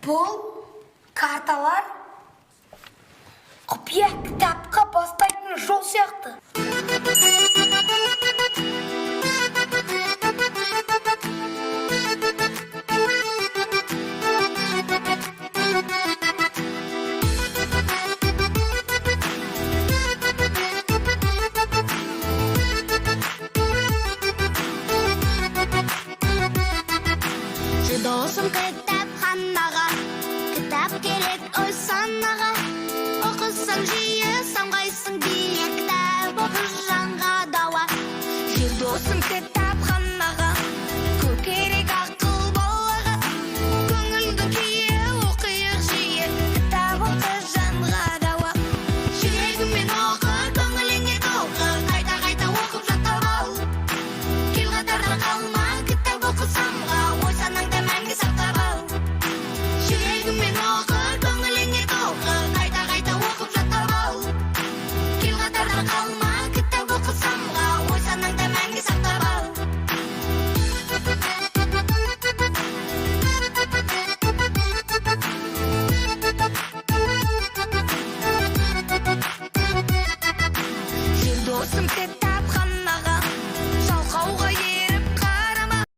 Бұл карталар құпия кітапқа бастайтын жол сияқты. Жүр, досым, кітапханаға. Кітап керек ой санаға. Оқысаң жиі, самғайсың биік. Кітап оқы, жанға дауа. Жүр, досым, кітапханаға. Көп керек ақыл балаға. Көңілдің күйі, оқиық жиі. Кітап оқы, жанға дауа. Жүрегіңмен оқы, көңіліңе толқы. Қайта қайта оқып, жаттап ал. Кел, қатардан қалма, кітап оқы, самға. Ой санаңда мәңгі сақтап ал. Жүрегіңмен оқы, көңіліңе толқы. Қайта қайта оқып, жаттап ал. Кел, қатардан қалма, кітап оқы, самға. Ой санаңда мәңгі сақтап ал. Жүр, досым, кітап.